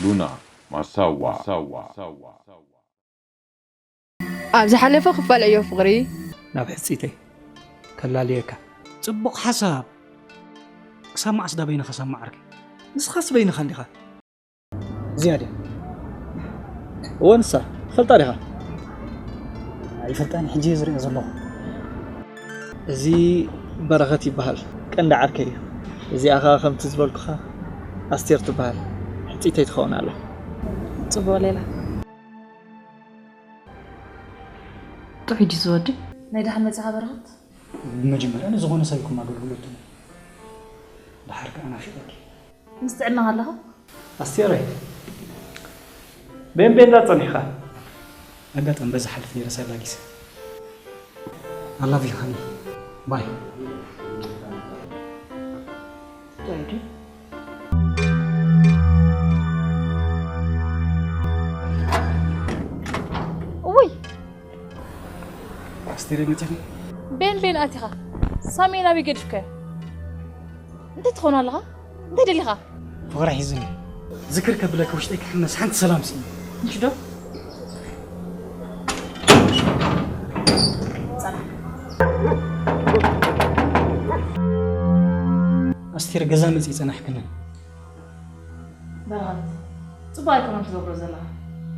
ሉና ማሳዋ። ኣብ ዝሓለፈ ክፋል ዕዮ ፍቕሪ ናብ ሕጽይተይ ከላልየካ። ጽቡቕ ሓሳብ። ክሳብ መዓስ ዳ በይንኻ ሳማ ዓርከይ? ንስኻስ በይንኻ እንዲኻ። ዝያድ እያ። እወ፣ ንሳ ትፈልጣ ዲኻ? ኣይፈልጣን፣ ሕጂ እየ ዝሪኦ ዘለኹ። እዚ በረኸት ይበሃል፣ ቀንዲ ዓርከይ እዩ። እዚኣ ኸኣ ከምቲ ዝበልኩኻ ኣስቴር ትበሃል፣ ሕጽይተይ ትኸውን ኣላ። ጽቡቕ ሌላ። ጥዑይ ድዩ ዝወዲ? ናይ ደሓን መጻኻ በረኸት? ብመጀመርያ ንዝኾነ ሰብ ኢልኩም ኣገልግሎት ትህቡ። ደሓር ከኣ ናፊቐኪ። ምስ ጥዕናኻ ኣለኻ? ኣስቴረይ፣ ቤን ቤን ዳ ጸኒሕካ? ኣጋጣሚ በዚ ሓልፍ ነይረ ሳላጊስ። I love you, honey. Bye. እውይ! ኣስቴር መጺኺ? ቤን ቤን ኣቲኻ? ሳሚ ናበይ ገዲፍካዮ? እንታይ ትኾን ኣለኻ? እንታይ ደሊኻ? ፍቕሪ ሒዙኒ። ዝክር ከብለኪ ውሽጠይ ክሕመስ ሓንቲ ሰላም ስኢነ። ምሽ ዶ? ኣስቴር ገዛ መጺ ጸናሕክኒ። በረኸት፣ ጽቡቕ ኣይኮነን ትገብሮ ዘለኻ።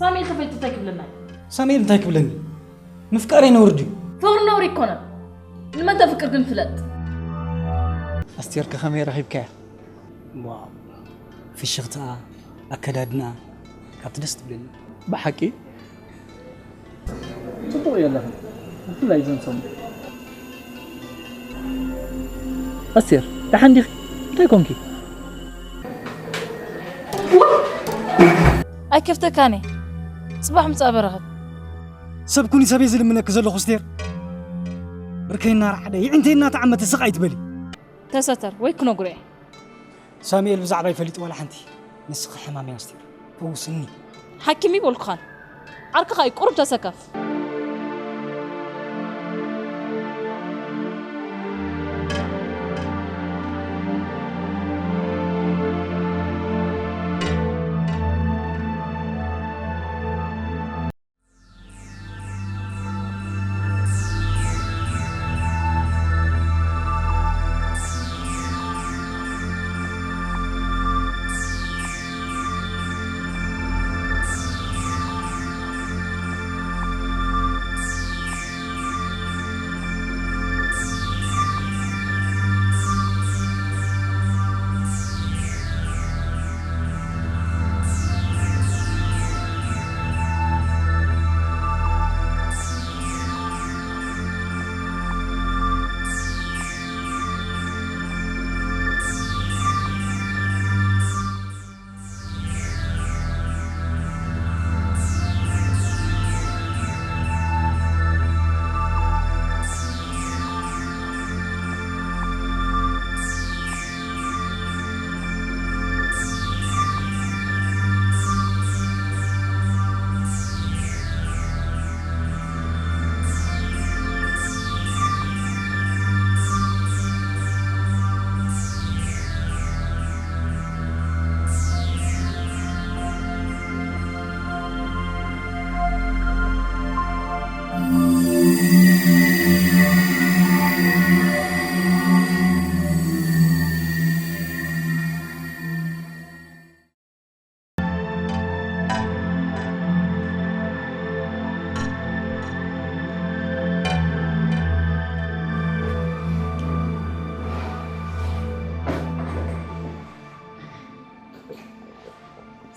ሳሙኤል ተፈይጡ እንታይ ክብለና እዩ? ሳሙኤል እንታይ ክብለኒ? ምፍቃረይ ነውሪ ድዩ? ፍቕሪ ነውሪ ኣይኮነን። ንመን ተፍቅር ግን ፍለጥ። ኣስቴር ከ ከመይ ረኺብካያ? ዋው፣ ፍሽኽታኣ፣ ኣከዳድናኣ ካብቲ ደስ ትብለኒ። ብሓቂ? ጽቡቕ እዩ ኣለኻ፣ ብፍላይ እዞም ሰሙን። ኣስቴር፣ ደሓን ዲኺ? እንታይ ኮንኪ? ኣይከፍተካን እየ። ጽባሕ ምጻእ በረኸት። ሰብ ኩኒ ሰብ እየ ዝልምነኪ ዘለኹ ኣስቴር። ብርከይ እናረዓደ፣ የዒንተይ እናተዓመተ ስቕ ኣይትበሊ። ተሰተር ወይ ክነግሮ እየ። ሳሙኤል ብዛዕባይ ፈሊጡ ዋላ ሓንቲ። ንስኺ ሕማመይ ኣስቴር፣ ፈውስኒ። ሓኪም ይበልኩኻን። ዓርክኻ እዩ፣ ቁሩብ ተሰከፍ።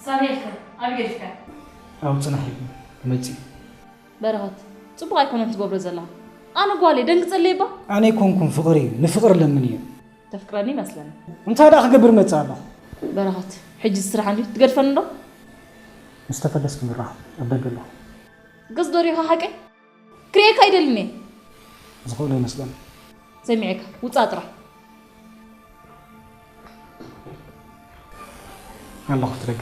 ሳሙኤል ከ ኣበይ ገዲፍካዮ? ኣብ ጽናሕ እዩ መጺኡ። በረኸት፣ ጽቡቕ ኣይኮነን ትገብሮ ዘለኻ። ኣነ ጓል እየ፣ ደንግጸለይ እባ። ኣነ ኣይኮንኩን ፍቕሪ እዩ፣ ንፍቕሪ ለምን እዩ። ተፍቅረኒ ይመስለኒ። እንታይ ደኣ ክገብር መጽእ ኣለኹ? በረኸት፣ ሕጂ ስራሕ እንድዩ ትገድፈኒ ዶ? ምስ ተፈለስኪ ንራኸብ፣ ኣብ ደገ ኣለኹ። ገጽ ዶ ሪኢኻ ሓቀይ? ክርእየካ ኣይደልን እየ። ዝኽእሎ ይመስለኒ። ሰሚዐካ፣ ውጻእ ጥራሕ። ኣለኹ ትደገ።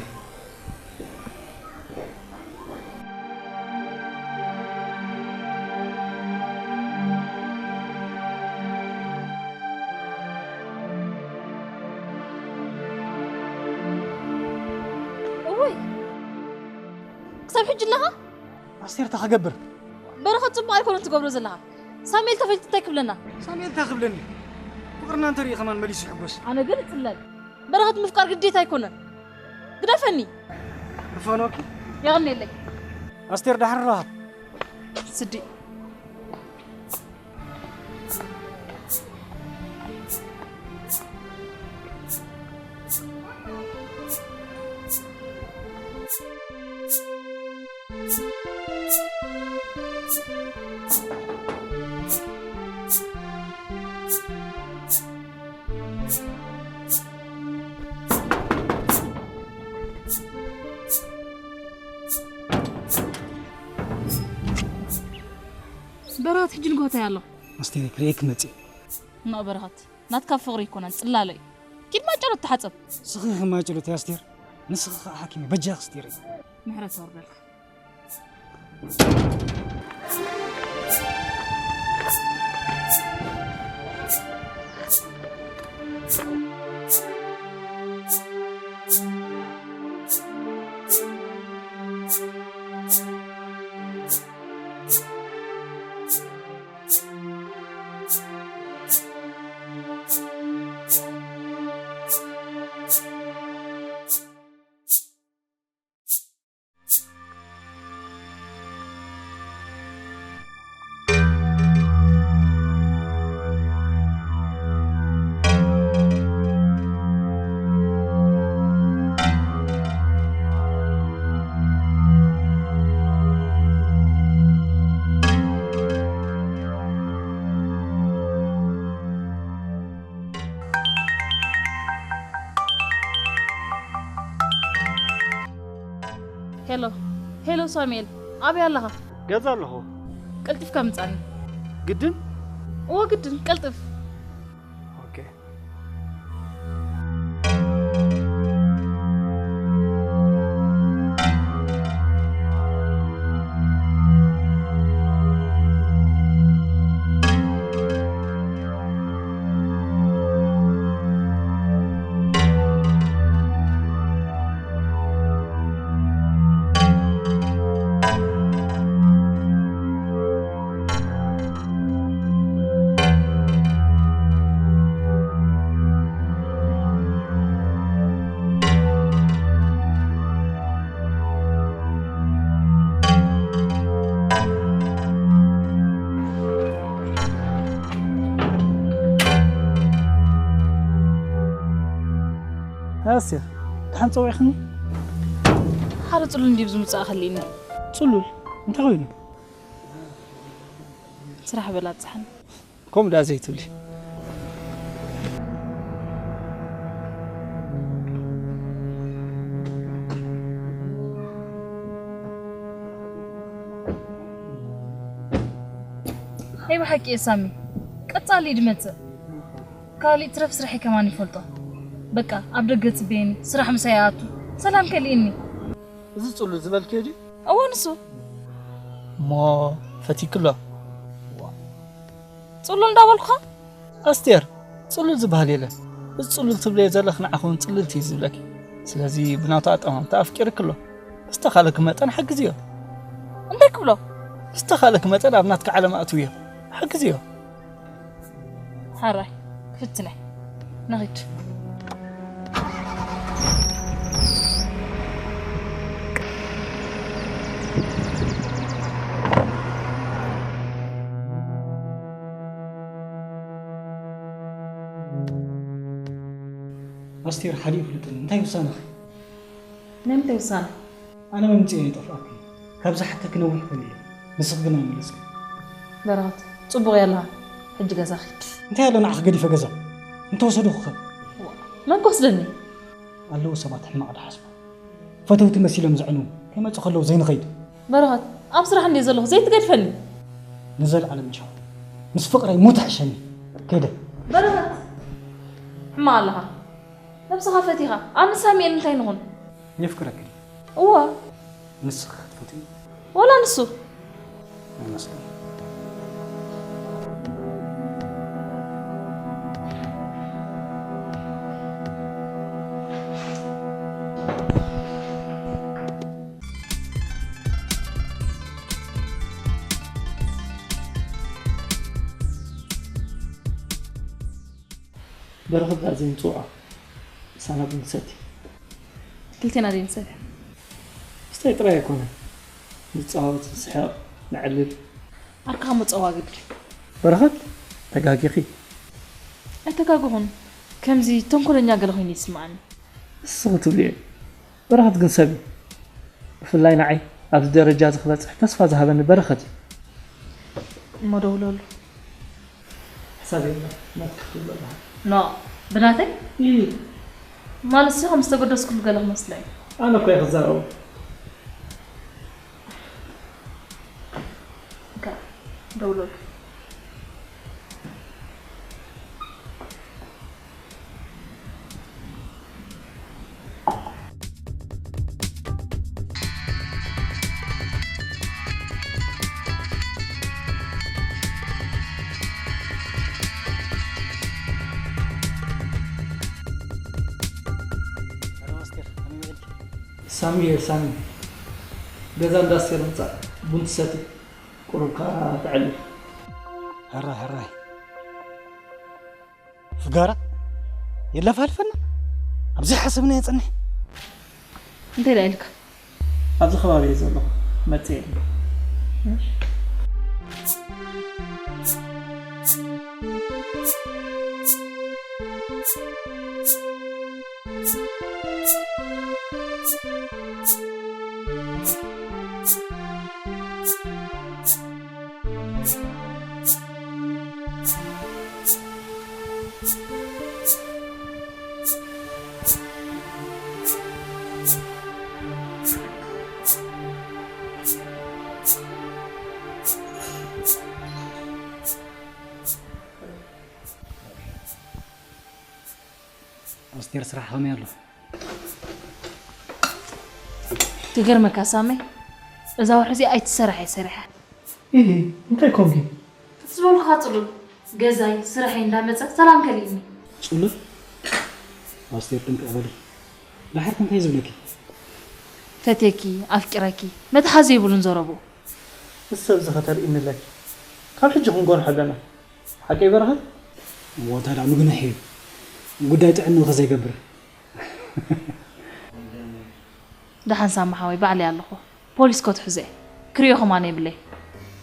ሕጂ ኣለኻ? ኣስቴር፣ እንታይ ክገብር? በረኸት፣ ጽቡቕ ኣይኮነን ትገብሮ ዘለኻ። ሳሙኤል ተፈልዩ እንታይ ክብለና? ሳሙኤል እንታይ ክብለኒ? ፍቕርና እንተርኢ ከማን መሊሱ ይሕጎስ። ኣነ ግን እጽለል። በረኸት ምፍቃር ግዴታ ኣይኮነን። ግደፈኒ። ክፋኖኪ? የቐንየለይ። ኣስቴር፣ ደሓር ረኻብ። ስዲ። በረኸት፣ ሕጂ ንግሆ እንታይ ኣሎ? ኣስቴር፣ ክርእየኪ መጽእ። እሞ በረኸት፣ ናትካ ፍቕሪ ኣይኮነን፣ ጽላለ እዩ። ኪድ ማጨሎት ተሓጸብ። ንስኺ ኢኺ ማጨሎት፣ ኣስቴር። ንስኺ ኸኣ ሓኪም፣ በጃኺ ስቴሪ። ምሕረት ወርደልካ። ሄሎ፣ ሄሎ ሳሙኤል፣ ኣበይ ኣለኻ? ገዛ ኣለኹ። ቀልጢፍካ ምጻኒ። ግድን? እወ ግድን፣ ቀልጥፍ። ኦኬ። ኣስቴር፣ ደሓን ጸዊዕኽኒ? ሓደ ጽሉል እንድዩ ዝምጻእ ከሊእኒ። ጽሉል? እንታይ ኮይኑ? ስራሕ በል ኣብጽሓኒ። ከምኡ ደኣ ዘይትብሊ። ናይ ብሓቂ እየ ሳሚ፣ ቀጻሊ እዩ ድመጽእ። ካሊእ ትረፍ ስርሐይ ከማን ይፈልጦ። በቃ ኣብ ደገ ጽበየኒ፣ ስራሕ ምሳይ ይኣቱ። ሰላም ከሊእኒ። እዚ ጽሉል ዝበልክዮ ድዩ? እወ ንሱ። እሞ ፈቲክሎ? ጽሉል እንዳበልኩኻ? ኣስቴር፣ ጽሉል ዝበሃል የለን። እዚ ጽሉል ትብለዮ ዘለኺ ንዓኺ እውን ጽልልቲ እዩ ዝብለኪ። ስለዚ ብናቱ ኣጠማምታ ኣፍቂርክሎ። ብዝተኻለኪ መጠን ሓግዝዮ። እንታይ ክብሎ? ብዝተኻለኪ መጠን ኣብ ናትኪ ዓለም ኣእትውዮ። ሓግዝዮ። ሕራይ፣ ክፍትነ። ንኺድ። ኣስቴር፣ ሓዲኡ ፍለጥኒ። እንታይ ውሳነኺ? ናይ ምንታይ ውሳነ? ኣነ መምጽኤ ይጠፍኣኪ። ካብ ዝሓተኪ ነዊሕ ኮይኑ ኣሎ። ንስኺ ግን ኣይመለስኪ። በረኸት፣ ጽቡቕ እያ ኣለኻ። ሕጂ ገዛ ኺድ። እንታይ ኣሎ ንዓኺ ገዲፈ ገዛ? እንተወሰድኹ ኸ? ዋ፣ መን ክወስደኒ? ኣለዉ ሰባት ሕማቕ ድሓስቡ። ፈተውቲ መሲሎም ዘዕንዉ ከይመጹ ከለዉ ዘይንኸይድ። በረኸት፣ ኣብ ስራሕ እንድየ ዘለኹ ዘይትገድፈኒ። ንዘለዓለም ቻው። ምስ ፍቕረይ ሙት ሕሸኒ። ከይደ። በረኸት፣ ሕማቕ ኣለኻ። ነብስኻ ፈቲኻ፣ ኣነ ሳሙኤል እንታይ ንኹን? የፍቅረኪ ድዩ? እወ። ንስኺ ክትፈትዊ? ወላ ንሱ? ኣይመስለኒ። በረኸት ደኣ ዘይምጽውዖ። ምሳና ቡን ክንሰቲ። ክልቴና ደይ ንሰቲ። ምስታይ ጥራይ ኣይኮነን። ንጻወት፣ ንስሕቕ፣ ነዕልል። ኣርካ ምጸዋ ግድሪ። በረኸት፣ ተጋጊኺ። ኣይተጋግኹን። ከምዚ ተንኮለኛ ገለ ኮይኑ ይስምዓኒ። እስኺ ትብልዮ። በረኸት ግን ሰብ እዩ። ብፍላይ ንዓይ ኣብዚ ደረጃ እዚ ክበጽሕ ተስፋ ዝሃበኒ በረኸት እዩ። እሞ ደውለሉ። ሕሳብ የለን፣ ናትካ ክትብሎ ኣለካ። ኖ፣ ብናተይ? ኢሂ። ማለት ሲ ከም ዝተገደስኩሉ ገለ ክመስሎ እዩ። ኣነ እኮ እየ ክዛረቦ። እንካ፣ ደውለሉ። ሳሚ፣ ሳሚ፣ ገዛ እንዳ ኣስቴር ምጻእ፣ ቡን ትሰቲ፣ ቁሩብ ከኣ ተዕልል። ሕራይ፣ ሕራይ። ፍጋራ የለፋልፈና። ኣብዚ ሓሰብና የጸንሕ። እንታይ ደኣ ኢልካ? ኣብዚ ከባቢ እየ ዘለኹ። መጽእ የለ። ኣስቴር፣ ስራሕ ከመይ ኣሎ? ትገርመካ ሳመይ፣ እዛ ወርሒ እዚኣ ኣይትሰራሕ እየ ሰሪሐ። ኢሂ፣ እንታይ ኮንኪ? እቲ ዝበልኩኻ ጽሉል፣ ገዛይ፣ ስራሐይ እንዳመጸ ሰላም ከሊእኒ። ጽሉል? ኣስቴር፣ ጥንቅቕ በሊ። ደሓር ከ እንታይ ዝብለኪ? ፈትየኪ፣ ኣፍቂረኪ፣ መትሓዚ የብሉን ዘረብኡ። ምስ ሰብ እዚ ከተርእይኒ ኣለኪ። ካብ ሕጂ ክንጎንሖ ኣለና። ሓቀይ በረኸት? እሞ እንታይ ደኣ ምግናሕ እዩ። ጉዳይ ጥዕንኡ ከ ዘይገብር? ደሓን ሳሚ ሓወይ፣ ባዕለይ ኣለኹ። ፖሊስ ከትሕዞ እየ። ክርእዮ ከማን የብለይ።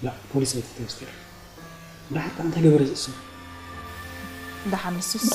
ላ፣ ፖሊስ ኣይትሕተዮ ኣስቴር። ደሓር ከኣ እንታይ ገበረ ዝእሰር? ደሓን ንሱስ።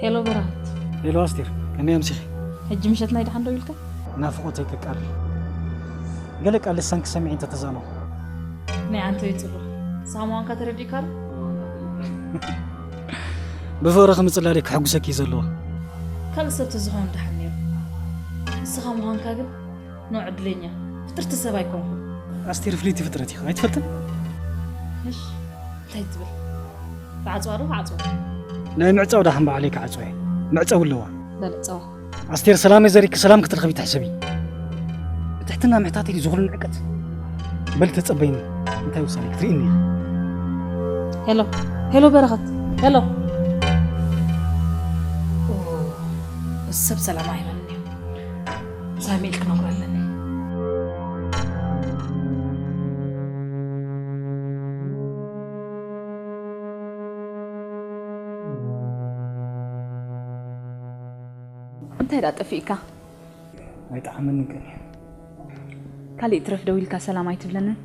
ሄሎ በረኸት። ሄሎ ኣስቴር፣ ከመይ ኣምሲኺ? ሕጂ ምሸት ናይ ደሓን ዶ ኢልካ? ናፍቖተይ ከቃልል። ገለ ቃል ልሳን ክሰምዕ እንተተዛነኹ። ናይ ኣንተ ይጽሉ። ሳሙዋንካ ተረዲእካ ዶ? ብፍቕርኺ ምጽላለይ ከሐጉሰኪ እዩ ዘለዎ። ካልእ ሰብ ተዝኸውን ደሓን ነይሩ። ንስኻ ምዃንካ ግን፣ ኖ ዕድለኛ። ፍጥርቲ ሰብ ኣይኮንኩን። ኣስቴር ፍልይቲ ፍጥረት ኢኻ፣ ኣይትፈልጥን? እሽ፣ እንታይ ትብል? ክዓጽዋ ዶ ክዓጽዋ? ናይ ምዕጻው ደሓን ባዕለይ ክዓጽዋ እየ። መዕጸዊ ኣለዋ። በል ዕጸዋ። ኣስቴር፣ ሰላመይ ዘሪግኪ ሰላም ክትረኽቢ ትሕሰቢ። ብትሕትና ምሕታተይ ዝኹሉ ንዕቀት። በሊ ተጸበይኒ። እንታይ ውሳኔ ክትርእይኒ ኢኺ? ሄሎ፣ ሄሎ በረኸት፣ ሄሎ። ኦ፣ ሰብ ሰላም ኣይበልን'ዩ። ሳሚ ኢልክ ክነግሮ ኣለኒ። እንታይ ደኣ ጠፊእካ? ኣይጠዓመንን ቀንዩ። ካሊእ ትረፍ ደዊልካ ሰላም ኣይትብለንን?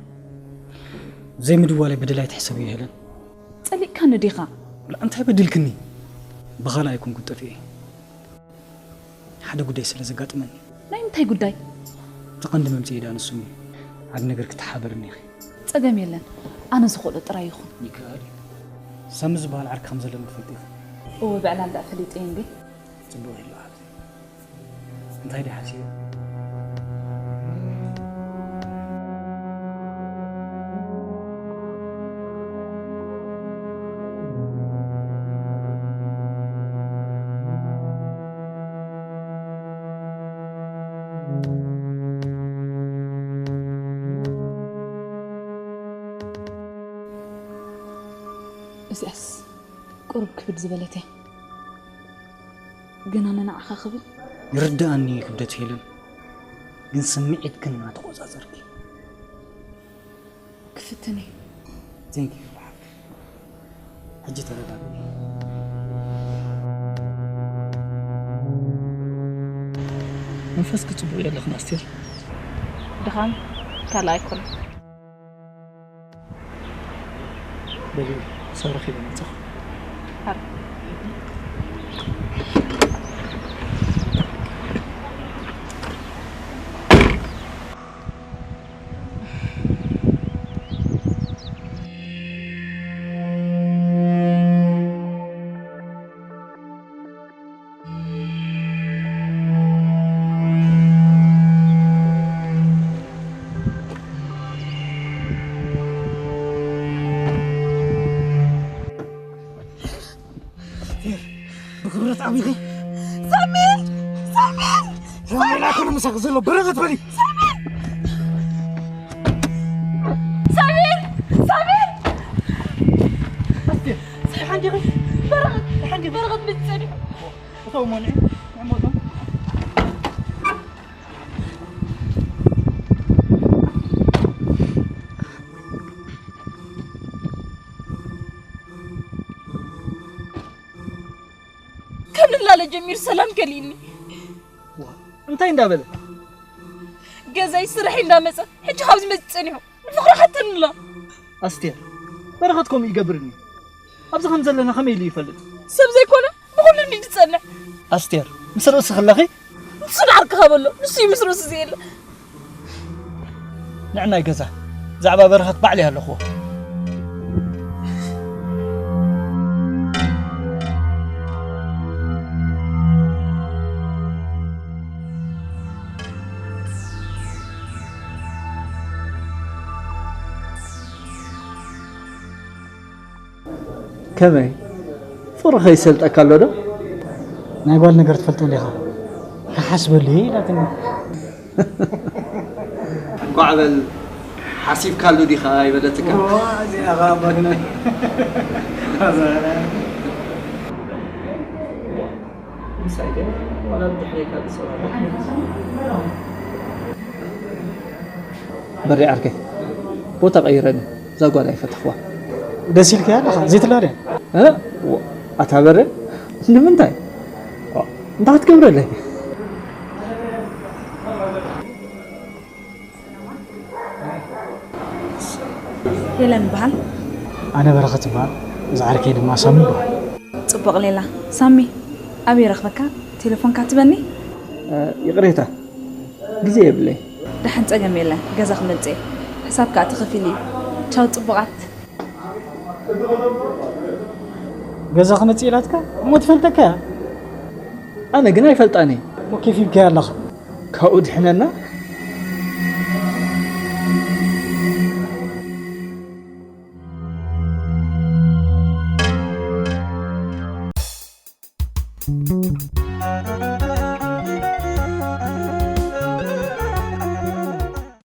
ዘይምድዋለይ በደል ኣይትሕሰብዮ ሄለን። ጸሊእካኒ ዲኻ? ላ፣ እንታይ በዲልክኒ? ብኻልእ ኣይኮንኩን ጠፊኤ። ሓደ ጉዳይ ስለ ዘጋጠመኒ። ናይ ምንታይ ጉዳይ? እቲ ቀንዲ መምጽኢ ደኣ ንሱ እዩ። ሓደ ነገር ክትሓበርኒ ኢኺ። ጸገም የለን። ኣነ ዝኽእሎ ጥራይ ይኹን። ይከኣል እዩ። ሳሚ ዝበሃል ዓርኪ ከም ዘለኒ ትፈልጢ ኢኺ። እወ፣ ብዕላል ደኣ ፈሊጠ እየ እንዴ። ጽቡቕ ኢሉ ሓብቲ። እንታይ ድዩ ሓሲቡ? እዚኣስ ቁሩብ ክብድ ዝበለት እያ። ግን ኣነ ንዓኻ ክብል። ይርድኣኒ ክብደት ሄለን፣ ግን ስምዒትክን እናተቆጻጸርኪ። ክፍትን እዩ። Thank you ብሓቂ። ሕጂ ተረዳእኒ። መንፈስኪ ጽቡቕ የለኽን ኣስቴር። ድኻም ካልእ ኣይኮነን። በሊ፣ ሰብ ረኺበ መጻኹ። ብክብረት ዓቢኺ። ሳሚር! ሳሚር! ራይና ኩሉ ምሳኺ ዘሎ በረኸት በሊ። ሳሚር! ሳሚር! ኣስቴር፣ ደሓን ዲኺ? በረኸት፣ ደሓን ዲኺ? በረኸት መጺኡ ጸኒሑ። እተው፣ ሞንዒ፣ ናይ ሞቶም። ካብ ንላለ ጀሚሩ ሰላም ከሊእኒ። ዋ፣ እንታይ እንዳበለ? ገዛይ ስራሕ እንዳመጸ፣ ሕጂ ካብዚ መጺ ጸኒሑ። ንፍቕሪ ሓተንላ። ኣስቴር፣ በረኸት ከምኡ ይገብርኒ። ኣብዚ ከም ዘለና ከመይ ኢሉ ይፈልጥ? ሰብ ዘይኮነ ብኹሉ እንዲ ዝጸንዕ። ኣስቴር፣ ምስ ርእሲ ከለኺ? ንሱ ንዓርክኻ በሎ፣ ንሱ እዩ ምስ ርእሱ ዘየለ። ንዕናይ ገዛ፣ ብዛዕባ በረኸት ባዕለይ ኣለኽዎ። ከመይ? ፍቕሪ ከይሰልጠካ ኣሎ ዶ? ናይ ጓል ነገር ትፈልጦ እንዲኻ። ክሓስበሉ እየ ኢላትኒ። እንኳዕ በል ሓሲብካሉ ዲኻ ኣይበለትካ? እዚኣ ኸዓ ኣባግና። ምሳይ ግን ዋላ ብድሕረይ ካልእ ሰብ ኣሎ? በሪ ዓርከይ፣ ቦታ ቀይረኒ። እዛ ጓል ኣይፈተኽዋ። ደስ ኢልካ ኣለኻ? ዘይትላልያ? እ? ዋ፣ ኣታ በረ፣ ንምንታይ? ዋ፣ እንታይ ክትገብረለይ? ሄለን በሃል። ኣነ በረኸት ይበሃል። እዚ ዓርከይ ድማ ሳሚ ይበሃል። ጽቡቕ ሌላ። ሳሚ፣ ኣበይ ረኽበካ? ቴሌፎንካ ትበኒ? እ፣ ይቕሬታ፣ ግዜ የብለይ። ደሓን ጸገም የለን፣ ገዛ ክመጽእ እየ። ሕሳብ ከኣ ተኸፊሉ እዩ። ቻው ጽቡቓት። ገዛ ክመጽእ ኢላትካ? እሞ ትፈልጠካ እያ። ኣነ ግን ኣይፈልጣን እየ። እሞ ኬፍ ሂብካያ ኣለኻ። ካብኡ ድሕነና።